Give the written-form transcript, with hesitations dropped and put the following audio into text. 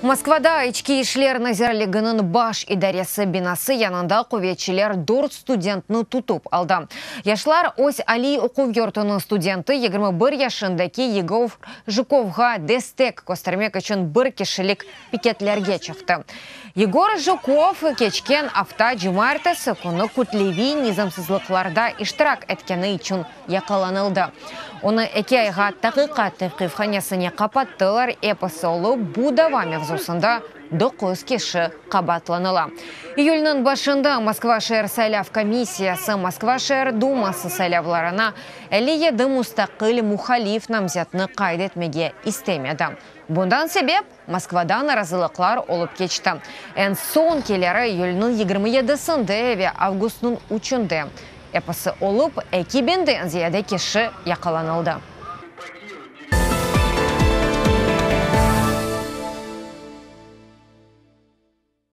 Moskvada İçki işler nazirliginiñ baş idaresi binası yanında quvetçiler dört studentni tutıp aldı. Yaşlar öz aliy oquv yurtunıñ studenti 21 yaşındaki Yegor Jukovğa destek köstermek içün bir kişilik piketlerge çıqtı. Yegor Jukov keçken afta cumaertesi künü kütleviy nizamsızlıqlarda iştirak etkeni içün yaqalanıldı. Onı eki ayğa taqiqat tevqifhanesine qapattılar, episi olıp bu dava mevzusında doquz kişi qabaatlanıla. İyülniñ başında Moskva şeer saylav komissiyası Moskva şeer duması saylavlarına 57 mustaqil muhalif namzetni qayd etmege istemedi. Bundan sebep Moskvada narazılıqlar olıp keçti. Eñ soñkileri iyülniñ 27-sinde ve avgustnıñ 3-ünde. Episi olıp 2000-den ziyade kişi yaqalanıldı.